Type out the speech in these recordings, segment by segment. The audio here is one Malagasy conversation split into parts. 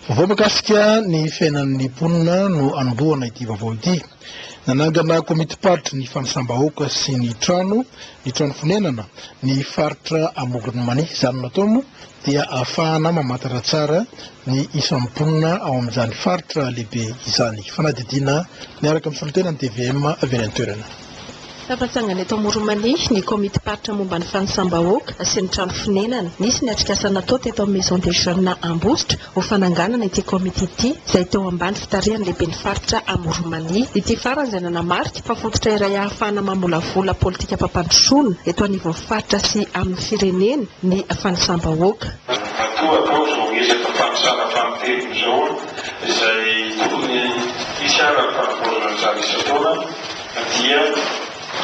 Vaovao mikasika ny fiainan'ny mponina no anombohana ity vaovao ity. Nanangana komitim-paritry ny fanisam-bahoaka sy ny trano, ny trano fonenana, ny faritra Amoron'i Mania. Izany no natao moa dia ahafahana mamantatra tsara ny isan'ny mponina ao amin'izany faritra lehibe izany. Fanadihadiana miaraka amin'ny solontenan'ny tvm avy any an-toerana. Tafatsangana eto Amoron'i Mania ny komitim-paritra momba ny fanisam-bahoaka sy ny trano fonenana. Nisy ny atrikasa natao teto amin'ny Maison des Jeunes Ambositra ho fananganana ity komity ity izay teo ambany fitarihan'ny lehiben'ny faritra Amoron'i Mania. Ity farany izay nanamarika fa fototra iray ahafahana mamolavola politikam-pampandrosoana eto anivon'ny faritra sy amin'ny firenena ny fanisam-bahoaka. Matoa atao izao ezaka fanisana fanintelony izao izay tokony hisy ara ny fanavaozana an'izany isan-taona dia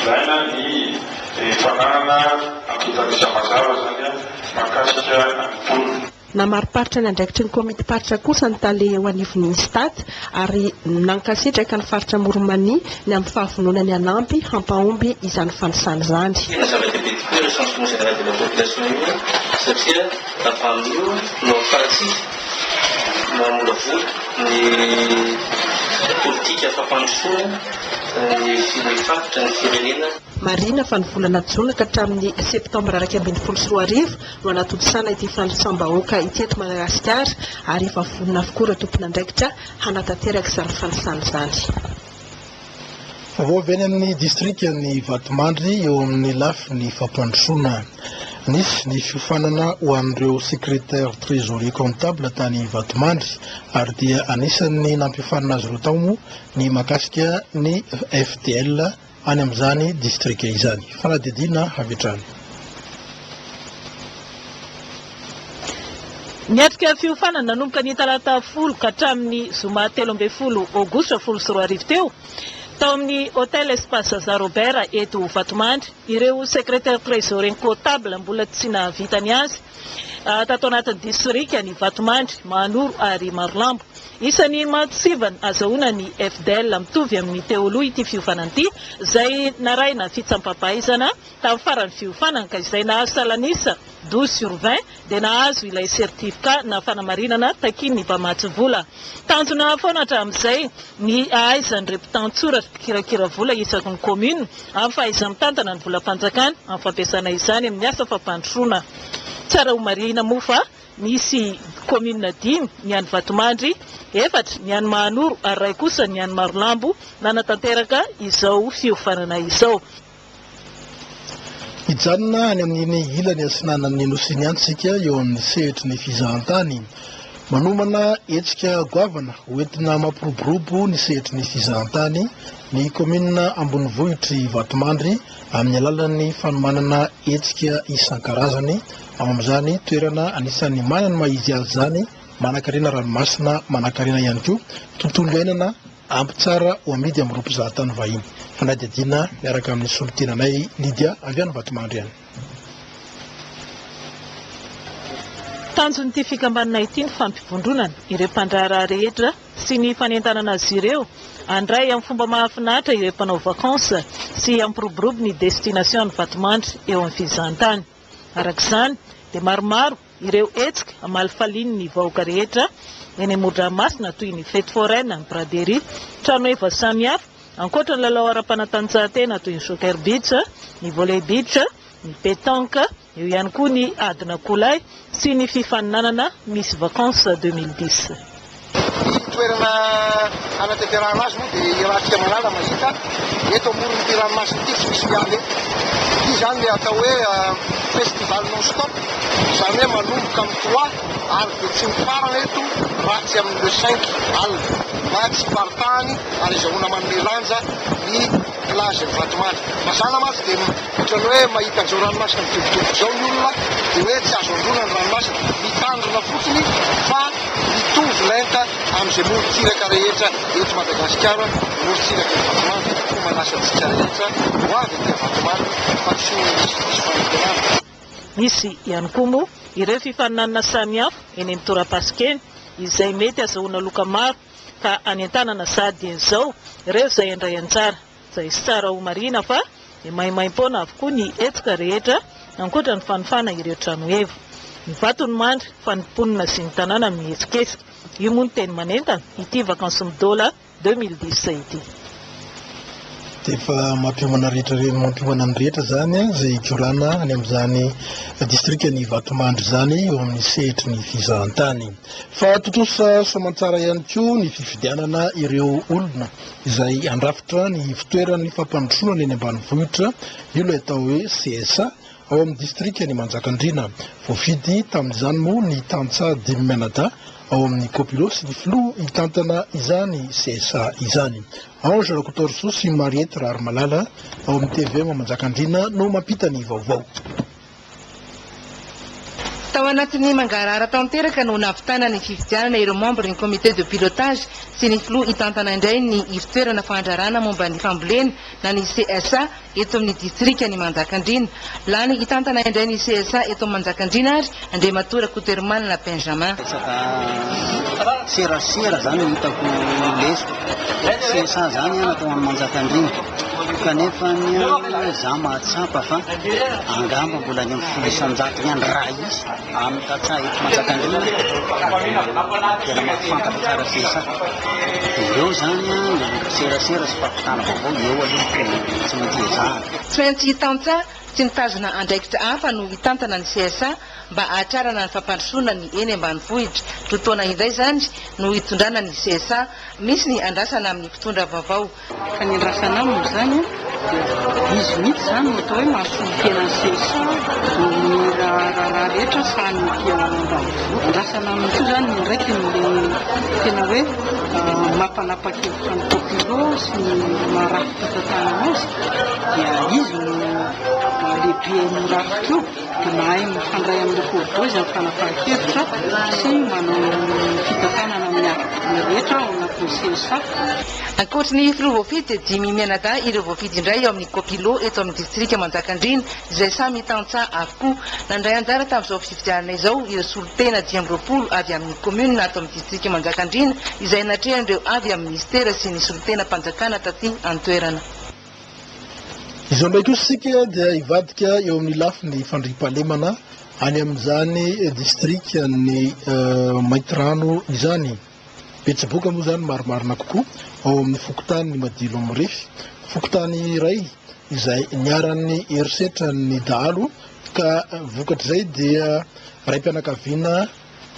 ilaina ny fananana antontan'isa mazava izany mahakasika ny mponina. Namariparitra ny andraikitry ny komitim-paritra kosa ny tale eo anivon'ny Instat ary nankasitraka ny faritra Amoron'i Mania ny amin'ny fahavononany hanampy hampahomby izany fanisana izany. Tena zava-dehibe tokoa io recensement général de la population io satria avy amin'io no ahafahantsika mamolavola ny politika fampandrosoana ny faritra, ny firenena. Marihina fa ny volana jona ka hatramin'ny septambra 2011 no hanatontosana ity fanisam-bahoaka ity eto Madagasikara ary efa vonona avokoa ireo tompon'andraikitra hanatanteraka izany fanisana izany. Vaovao avy any amin'ny distrikan'i Vatomandry eo amin'ny lafiny fampandrosoana. Nisy ny fiofanana ho an'ireo secrétaire trésorier comptable tany Vatomandry ary dia anisan'ny nampiofanina azy ireo tao moa ny mahakasika ny FDL any amin'izany distrika izany. Fanadihadiana avy hatrany. Niatrika fiofanana nanomboka ny talata folo ka hatramin'ny zoma 13 aogositra 2010 teo, tao amin'ny Hotel Espace Zaza Robert eto Vatomandry, ireo secrétaire trésorier comptable mbola tsy nahavita ny azy tato anatin'ny distrikan'i Vatomandry, Mahanoro ary Marolambo. Isan'ny matsivana azahoana ny FDL mitovy amin'ny teo aloha ity fiofanana ity, izay narahina fitsampam-pahaizana tamin'ny faran'ny fiofanana ka izay nahazo salan'isa 12 sur 20 dia nahazo ilay certificat na fanamarinana takian'ny mpamatsy vola. Tanjona foana hatramin'izay ny hahaizan'ireo mpitantsoratra mpikirakira vola isaky ny commune amin'ny fahaiza-mitantana ny volam-panjakana amin'ny fampiasana izany amin'ny asa fampandrosoana. Tsara ho marihina moa fa misy commune dimy ny any Vatomandry, efatra ny any Mahanoro ary iray kosa ny any Marolambo nanatanteraka izao fiofanana izao. Hijanona any amin'iny ilany atsinanan'ny Nosy iny ihany isika eo amin'ny sehatry ny fizahantany. Manomana hetsika goavana hoentina mampiroborobo ny sehatry ny fizahantany ny kaominina ambonivohitr'i Vatomandry amin'ny alalan'ny fanomanana hetsika isan-karazany ao amin'izany toerana anisan'ny manana ny maha izy azy izany, manankarena ranomasina, manankarena ihany koa tontolo iainana Ampy tsara ho amidy amin'ireo mpizahatany vahiny. Fanadihadiana miaraka amin'ny solontenanay Lydia avy any Vatomandry any. Tanjon'ity fikambanana ity ny fampivondronana ireo mpandraharaha rehetra sy ny fanentanana azy ireo handray amin'ny fomba mahafinaritra ireo mpanao vacances sy hampiroborobo ny destination an'i Vatomandry eo amin'ny fizahantany. Araka izany dia maromaro Ireo hetsika hamalifalian'ny vahoaka rehetra eny amoron-dranomasina toy ny fety foraine, ny braderie, tranoheva samihafa, ankoatra ny lalao ara-panatanjahantena toy ny soccer beach, ny volley beach, ny pétanque, eo ihany koa ny adin'akoholahy sy ny fifaninanana Miss Vacances 2010. Ny toerana hanatanterahana azy moa dia iarahantsika malala mahita eto amoron'ity ranomasina ity tsy misy miala eto. Ity izany ilay atao hoe festival non stop, izany hoe manomboka amin'ny trois ary dia tsy mifarana eto raha tsy amin'ny le cinq alina mba tsy hiparitahany ary azahoana manome lanja ny plage ny Vatomandry. Mazàna mantsy dia ohatran'ny hoe mahita an'izao ranomasina midobodoboka izao ny olona dia hoe tsy azo androana ny ranomasina. Mitandrina fotsiny fa mitovy lenta amin'izay morontsiraka rehetra eto Madagasikara ny morontsiraka eto Vatomandry koa manasa antsika rehetra ho avy aty Vatomandry fa tsy ho misy diso fanantenana. Misy ihany koa moa ireo fifaninanana samihafa eny amin'ny torapasika eny izay mety azahoana loka maro ka hanentanana sahady dieny izao ireo izay handray anjara. Izay tsara ho marihina fa maimaimpoana avokoa ny hetsika rehetra ankoatra ny fanofana ireo tranoheva. Ny vato no mandry fa ny mponina sy ny tanàna mihetsiketsika. Io moa no teny manentana ity Vacances Midola 2010 ity. Dia efa mampiomana rehetra ireny mampiomana ny rehetra izany izay hikorana any amin'izany distrikan'i Vatomandry izany eo amin'ny sehatry ny fizahantany. Fa tontosa soamantsara ihany koa ny fifidianana ireo olona izay handrafitra ny ivontoeran'ny fampandrosoana ny eny ambanivohitra, io ilay atao hoe CSA, ao amin'ny distrikan'i Manjakandriana. Voafidy tamin'izany moa ny tantsaha dimy mianadahy ao amin'ny Copilo sy ny filoha hitantana izany CSA izany. Ange Rakotoarisoa sy Mariette Raharimalala ao amin'ny tvm Manjakandriana no mampita ny vaovao. Tao anatin'ny mangarahara tanteraka no nahavitana ny fifidianana ireo membres ny comité de pilotage sy ny filoha hitantana indray ny ivontoerana fandraharahana momba ny fambolena na ny CSA eto amin'ny distrikan'i Manjakandriana. Lany hitantana indray ny CSA eto Manjakandriana ary Andriamatoa Rakotoarimanana Benjamin. Resaka serasera zany no hitako lesoka. CSA zany natao any Manjakandriana kanefa za mahatsapa fa angamba mbola any amin'ny 10 isan-jatony ihany raha hisy amin'ny tantsaha eto Manjakandriana tena mahafantatra tsara CSA. Dia eo zany ny serasera sy fampitana vaovao eo aloha no tsy maintsy ezahana. Tsy maintsy tantsaha tsy mitazona andraikitra hafa no hitantana ny CSA mba hahatrarana ny fampandrosoana ny eny ambanivohitra. Roa taona indray izany no hitondrana ny CSA. Misy ny andrasana amin'ny mpitondra vaovao. Ka ny andrasana aminy izany dia izy mihitsy izany no atao hoe mahasolo tena ny CSA ny raharaha rehetra sahaniny ety ambanivohitra. Andrasana aminy koa izany ny andraikiny ilay tena hoe mampanapa-kevitra ny Copilo sy ny maha rafi-pitantanana azy dia izy no lehiben'io rafitra io dia mahay mifandray amin'ireo Cordo izy amin'ny fanapahan-kevitra sy manao ny fitantanana amin'ny ny rehetra ao anatin'ny CSA. Ankoatry ny filoha voafidy dia dimy mianadahy ireo voafidy indray ao amin'ny Copilo eto amin'ny distrika Manjakandriana izay samy tantsaha avokoa. Nandray anjara tamin'izao fifidianana izao ireo solontena 25 avy amin'ny kaominina ato amin'ny distrika Manjakandriana izay natrehan'ireo avy amin'ny minisitera sy ny solontenam-panjakana taty an-toerana. Izao indray kosa isika dia hivadika eo amin'ny lafiny fandriampahalemana any amin'izany distrikan'i Maintirano izany. Betsiboka moa izany marimarina kokoa ao amin'ny fokontany Madilo Mirefy, fokontany iray izay niharan'ny herisetran'ny dahalo ka vokatr'izay dia raim-pianakaviana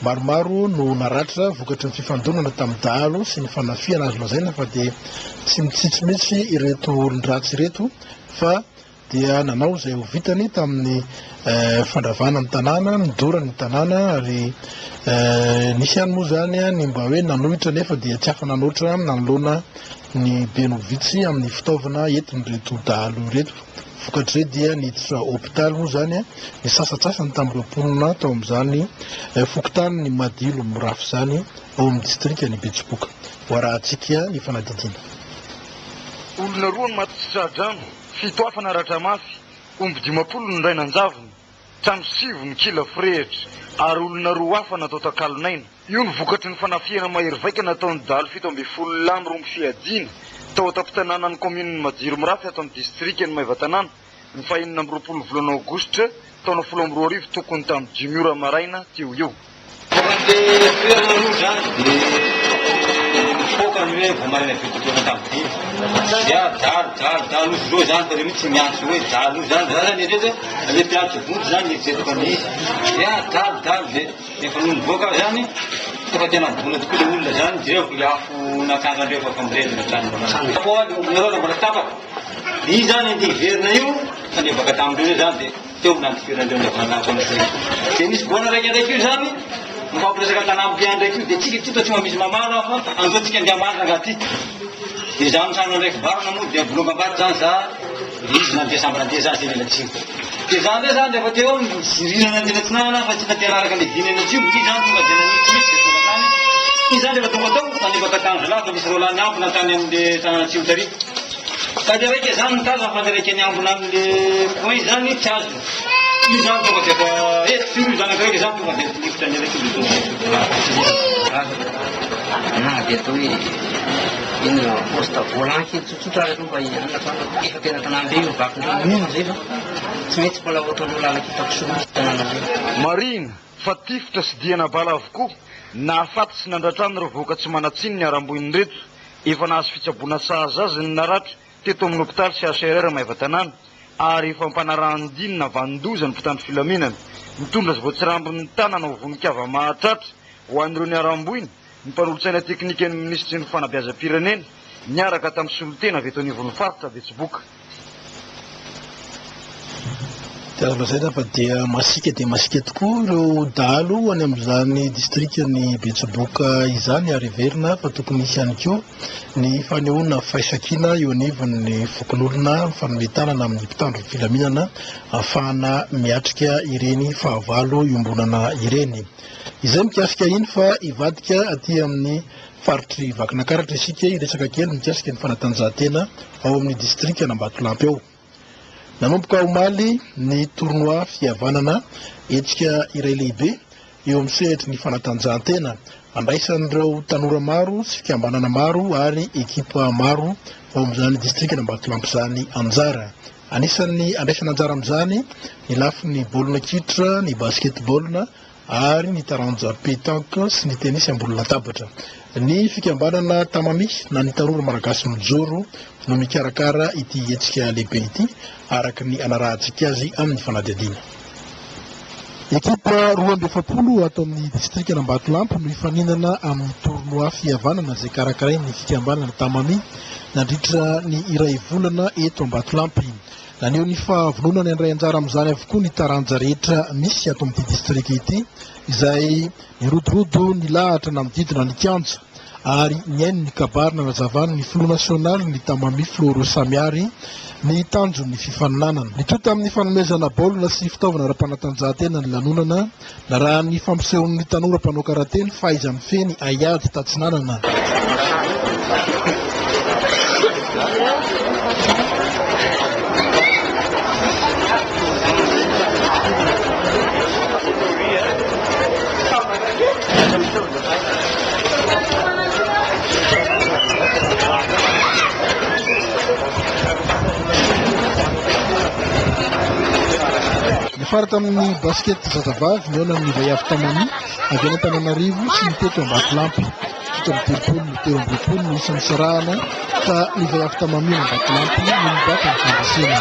maromaro no naratra vokatry ny fifandonana tamin'ny dahalo sy ny fanafihana. Azo lazaina fa dia tsy mitsitsy mihitsy ireto olon-dratsy ireto fa dia nanao izay ho vitany tamin'ny fandravana ny tanàna, nidorany ny tanàna ary nisy ihany moa izany ny mba hoe nanohitra nefa dia tsy afa-nanoatra nanoloana ny be no vitsy amin'ny fitaovana entin'ireto dahalo ireto. Vokatr'izay dia niditra hopitaly moa izany ny sasantsasany tamin'ireo mponina tao amin'izany fokontanin'i Madilo Mirafy izany ao amin'ny distrikan'i Betsiboka. Hoarahantsika ny fanadihadiana. Olona roa no maty tsy tra-drano. Fito hafa naratra mafy, omby 50 no indray nanjavona, trano sivy no kila forehitra ary olona roa hafa natao takalon'aina. Io no vokatry ny fanafihana mahery vaika nataon'ny dahalo 17 lahy mirongo fiadiana tao an-tampon-tanànan'ny kaominin'i Majiro Mirafy ato amin'ny distrikan'i Maevatanàna ny faha 26 volana aogositra taona 2010 tokony tamin'ny dimy ora maraina teo ho eo. Tonga amle toerana aloha zany de mifoka ny hoe vao maraina be tokony tamin'ny dimy dia dalo dalo dalo ozy reo zany fa reo mihitsy miantso hoe dalo zany za zany eritreretra le mpiantso vonjy zany eritreretiko an'le izy dia dalo dalo de efa nony nivoaka aho zany efa tena mivona tokoa le olona zany jereko le afo natsangandreo fa efa mirehitra hatrany mbola le ombinareo mbola tapaka izy zany andeha hiverina io fa niavaka tamin'ireo zany de Teo no nandifiran-dreo ny havanako an'izay. Dia nisy goana raika ndraiky io izany, mifampiresaka tanam-be ndraiky io, dia tsika ty toa tsy mba misy mamaly aho fa andao tsika andeha hamaly rangaha ty. Dia izaho mitrano ndraiky varona moa dia bolongam-bato izany za, dia izy nandeha samby nandeha za zay niala-tsiny. Dia za ndray zany rehefa teo nizirina nandeha niatsinanana aho fa tsy nandeha nanaraka an'ilay vina eny atsimo, izy zany tonga dia nanitsy mihitsy dia tonga tany. Izy zany rehefa tonga tao, nanipaka tany zalahy fa nisy roalahy niambina tany amin'ilay tanàna atsimo tary. Sady raika zany ny tazana fa ny raika niambina amle point zany tsy azony. Io zany tonga dia efa eh firy io zanaka raika zany tonga dia nilifitra ny raika dia tonga dia Na dia atao hoe. Inona poste volant kely tsotsotra ary aloha mba hianina fa efa tena tanàm-be io Vakindreo mino zay fa tsy maintsy mbola ohatran'ireo lalan-kitakisoa mihitsy tanànanay. Marihina fa tifitra sy diana bala avokoa nahafaty sy nandratrana ireo vahoaka tsy manan-tsiny niharam-boin'ireto. Efa nahazo fitsaboana sahaza azy ny naratra teto amin'ny hopitaly CHRR Maevatanàna ary efa ampanarahan-dia ny navanon-doza ny mpitandro filaminana. Mitondra azy voatsirambin'ny tanana ho vonon-kava-mahatratra ho an'ireo niharam-boina ny mpanolotsaina teknikan'ny minisitry ny fanabeazam-pirenena niaraka tamin'ny solontena avy eto anivon'ny faritra Betsiboka. Dia azo lazaina fa dia masiaka dia masiaka tokoa ireo dahalo any amin'izany distrikan'i Betsiboka izany ary heverina fa tokony hisy ihany koa ny fanehoana firaisankina eo anivon'ny fokonolona mifanome tanana amin'ny mpitandro ny filaminana ahafahana miatrika ireny fahavalo iombonana ireny. Izay mikasika iny fa hivadika aty amin'ny faritr'i Vakinakaratra isika hiresaka kely mikasika ny fanatanjahantena ao amin'ny distrikan'Ambatolampy ao. Nanomboka omaly ny tournoi Fihavanana, hetsika iray lehibe eo amin'ny sehatry ny fanatanjahantena, andraisan'ireo tanora maro sy fikambanana maro ary ekipa maro ao amin'izany distrikan'Ambatolampy izany anjara. Anisan'ny andraisana anjara amin'izany ny lafiny baolina kitra, ny basketball ary ny taranja pétanque sy ny tenisy ambony latabatra. Ny fikambanana Tamami na ny Tanora Malagasy Mijoro no mikarakara ity hetsika lehibe ity araka ny anarahantsika azy amin'ny fanadihadiana. Ekipa 42 ato amin'ny distrikan'Ambatolampy no hifaninana amin'ny tournoi Fihavanana izay karakarain'ny fikambanana Tamami nandritra ny iray volana eto Ambatolampy. Naneho ny fahavononany handray anjara amin'izany avokoa ny taranja rehetra misy ato amin'ity distrika ity izay nirodorodo nilahatra nanodidina ny kianja ary nihaino ny kabary nanazavan'ny filoha nasionalin'ny Tamami Floro Samiary ny tanjon'ny fifaninanana. Nitohy tamin'ny fanomezana baolina sy fitaovana ara-panatanjahantena ny lanonana, narahan'ny fampisehon'ny tanora mpanao karate ny fahaiza-mifehy ny haiady tatsinanana. Niafara tamin'ny basket zazavavy nihaona amin'ny vaiavy Tamami avy any Antananarivo sy ny teto Ambatolampy. 37 no 23 no isan'ny sarahana ka ny vaiavy Tamami any Ambatolampy no nibata ny fandresena.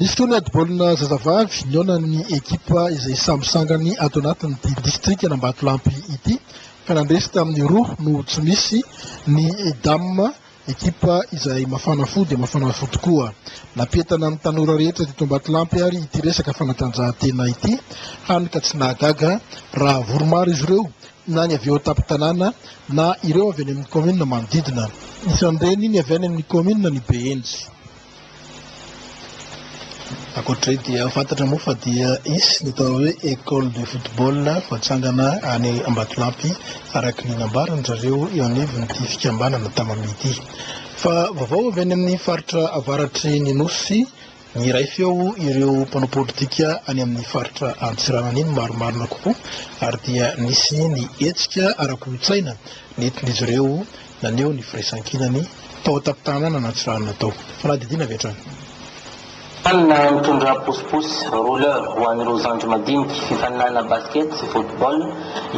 Nisy koa ny ady baolina zazavavy nihaonan'ny ekipa izay samy sangany ato anatin'ity distrikan'Ambatolampy ity ka nandresy tamin'ny roa no tsy misy ny Dame, ekipa izay mafana fo dia mafana fo tokoa. Nampientana ny tanora rehetra teto Ambatolampy ary ity resaka fanatanjahantena ity, hany ka tsy nahagaga raha vory maro izy ireo na ny avy eo an-tampon-tanàna na ireo avy any amin'ny kaominina manodidina. Isan'ireny ny avy any amin'ny kaominina ny Behenjy. Ankoatr'izay dia fantatra moa fa dia hisy ny atao hoe école de football voatsangana any Ambatolampy araka ny nambaran-dry zareo eo anivon'ity fikambanana Tamami ity. Fa vaovao avy any amin'ny faritra avaratry ny Nosy, niray feo ireo mpanao politika any amin'ny faritra Antsiranana iny marimarina kokoa ary dia nisy ny hetsika ara-kolontsaina nentin'izy ireo naneho ny firaisankinany tao an-tampon-tanàna Antsiranana tao. Fanadihadiana avy hatrany. Fifaninana mitondra posiposy, roller, ho an'ireo zandry madinika, fifaninanana basket sy football,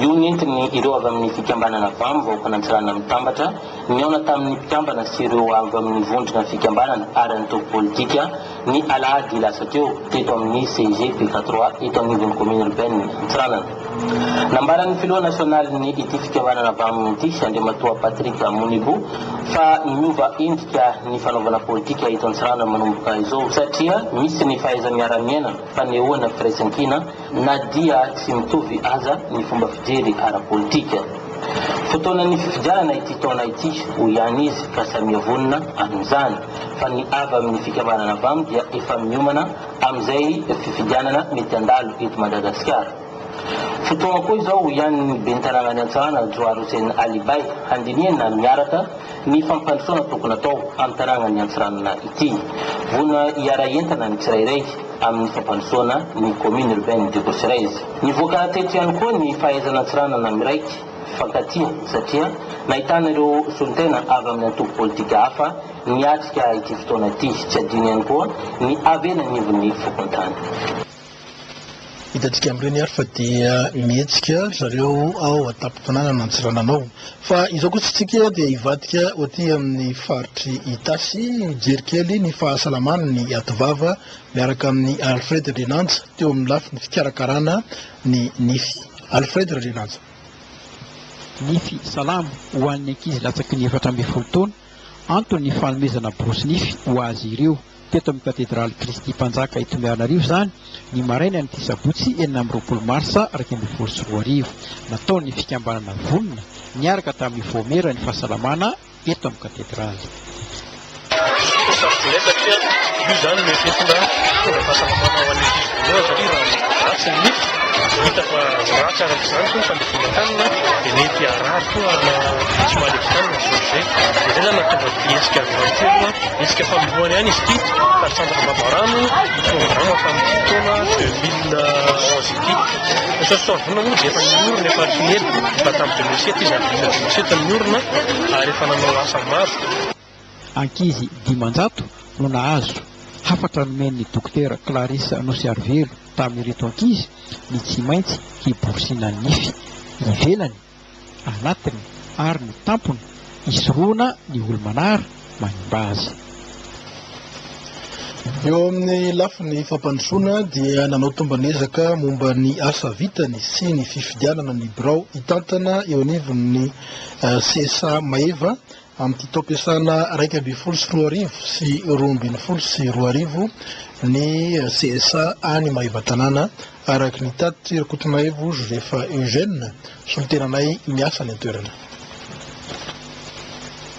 io nentiny ireo avy amin'ny fikambanana vam vahoakan'Antsiranana mitambatra, nihaona tamin'ny mpikambana sy ireo avy amin'ny vondrona fikambanana ary antoko politika, ny alahady lasa teo, teto amin'ny CIG PK trois eto anivon'ny commune urbaine Antsiranana. Nambaran'ny filoha nasionalin'ny ity fikambanana vam ity, Andriamatoa Patrick Munibu, fa miova endrika ny fanaovana politika eto Antsiranana manomboka izao satria misy ny fahaiza-miara-miaina, fanehoana firaisankina na dia tsy mitovy aza ny fomba fijery ara-politika. Fotoanan'ny fifidianana ity taona ity, hoy ihany izy, ka samia vonona amin'izany. Fa ny avy amin'ny fikambanana vam dia efa miomana amin'izay fifidianana mety handalo eto Madagasikara. Fotoana koa izao, hoy ihany ny ben'ny tanànan'i Antsiranana, Johary Hussein Ali Bay, handinihana miaraka ny fampandrosoana tokony atao amin'ny tanànan'i Antsiranana ity. Vonona hiara-hientana ny tsirairay amin'ny fampandrosoana ny commune urbaine de Bosiraizy. Nivoaka teto ihany koa ny fahaizana Antsiranana miraiky. mpifankatia satria nahitana ireo solontena avy amin'ny antoko politika hafa niatrika ity fotoana ity. Tsy adino ihany koa ny avy eny anivon'ny fokontany. Hitantsika amin'ireny ary fa dia mihetsika ry zareo ao an-tampon-tanànan'Antsiranana ao. Fa izao kosa isika dia hivadika ho aty amin'ny faritr'i Itasy hijery kely ny fahasalaman'ny ativava miaraka amin'i Alfred Randriananja teo amin'ny lafiny fikarakarana ny nify. Alfred Randriananja. Nify salama ho an'ny ankizy latsaky ny 14 taona, antony ny fanomezana borosy nify ho azy ireo. Teto amin'ny Katedraly Kristy Mpanjaka eto Miarinarivo izany, ny marainan'ity sabotsy 26 marsa 2011. Nataon'ny fikambanana Vonona niaraka tamin'ny Vaomiera ny fahasalamana eto amin'ny Katedraly. Sarotra indray satria io izany no entina hitondra fahasalamana ho an'ny ankizy voalohany satria raha ratsy ny nify, hita fa ratsy araka izany koa ny fandevonan-kanina dia mety harary koa na tsy mahalevon-kanina ny zao izay. Dia izay izany nahatonga ity hetsika androany ity aloha, hetsika fanombohana ihany izy ity fa centre Babarano ny programa tamin'ity taona 2011 ity. Ny Soasoavina moa dia efa niorina efa hatry ny ela, efa tamin'ny 2007 izy ary 2007 no niorina ary efa nanao asa maro. Ankizy 500 no nahazo hafatra nomen'ny Dokotera Clarisse Nosiarivelo tamin'ireto ankizy ny tsy maintsy hiborosiana nify ivelany, anatiny ary ny tampony hisorohana ny olo-manara manimba azy. Eo amin'ny lafiny fampandrosoana dia nanao tomban'ezaka momba ny asa vitany sy ny fifidianana ny birao hitantana eo anivon'ny CSA Maeva amin'ity taom-piasana 2011 sy 2012 ny CSA any Maevatanàna, araka ny tatitry Rakotonaivo Joseph Eugène, solontenanay miasa any an-toerana.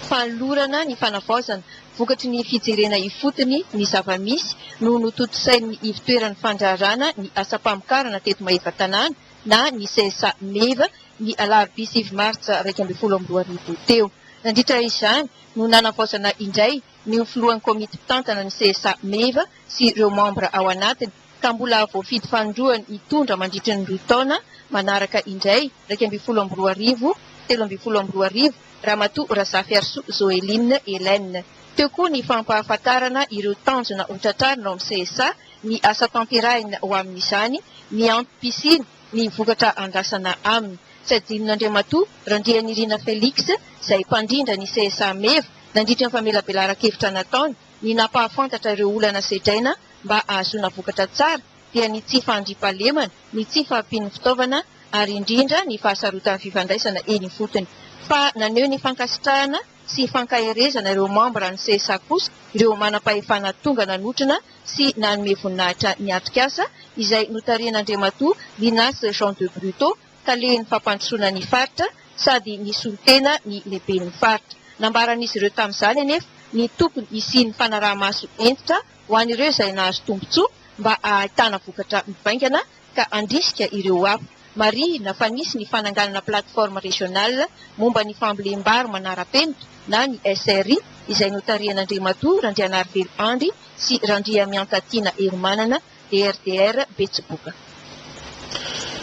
Fanolorana ny fanavaozana vokatry ny fijerena ifotony ny zava-misy no notontosain'ny ivontoeran'ny fandraharana ny asam-pamokarana teto Maevatanàna na ny CSA Meva ny alarobia 9 martsa 2011 teo. Nandritra izany no nanavaozana indray ny ho filohan'ny komity mpitantana ny CSA Meva sy ireo mambra ao anatiny ka mbola voafidy fanindroany hitondra mandritra ny roa taona manaraka indray, 2011, 2013, Ramatoa Razafiarisoa Zoeline Hélène. Teo koa ny fampahafantarana ireo tanjona hotratrarina ao amin'ny CSA, ny asa tanterahina ho amin'izany, ny antom-pisiany, ny vokatra andrasana aminy. Tsy adinon'Andriamatoa Randrianirina Félix, izay mpandrindra ny CSA Meva, nandritra ny famelabelaran-kevitra nataony, ny nampahafantatra ireo olana sedraina mba hahazoana vokatra tsara dia ny tsy fahandriampahalemana, ny tsy fahampian'ny fitaovana ary indrindra ny fahasarotan'ny fifandraisana eny ifotony. Fa naneho ny fankasitrahana sy fankaherezana ireo mambra ny CSA kosa ireo manam-pahefana tonga nanotrona sy nanome voninahitra ny atrikasa izay notarihan'Andriamatoa Linas Jean de Bruto, talen'ny fampandrosoana ny faritra sady nisolo tena ny lehiben'ny faritra. Nambaran'izy ireo tamin'izany anefa ny tokony hisian'ny fanaraha-maso hentitra ho an'ireo izay nahazo tombontsoa mba hahitana vokatra mivaingana ka handrisika ireo hafa. Marihina fa nisy ny fananganana plateforme régionale momba ny fambolem-bary manara-penitra na ny SRI izay notarihan'Andriamatoa Randrianarivelo Andry sy Randriamiantatiana Herimanana, DRDR Betsiboka.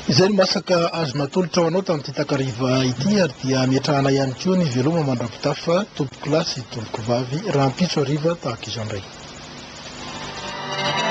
Izay no masaka azo natolotra ho anao tamin'ity takariva ity ary dia ametrahana ihany koa ny veloma mandra-pitafa tompokolahy sy tompokovavy rahampitso hariva tahaka izao indray.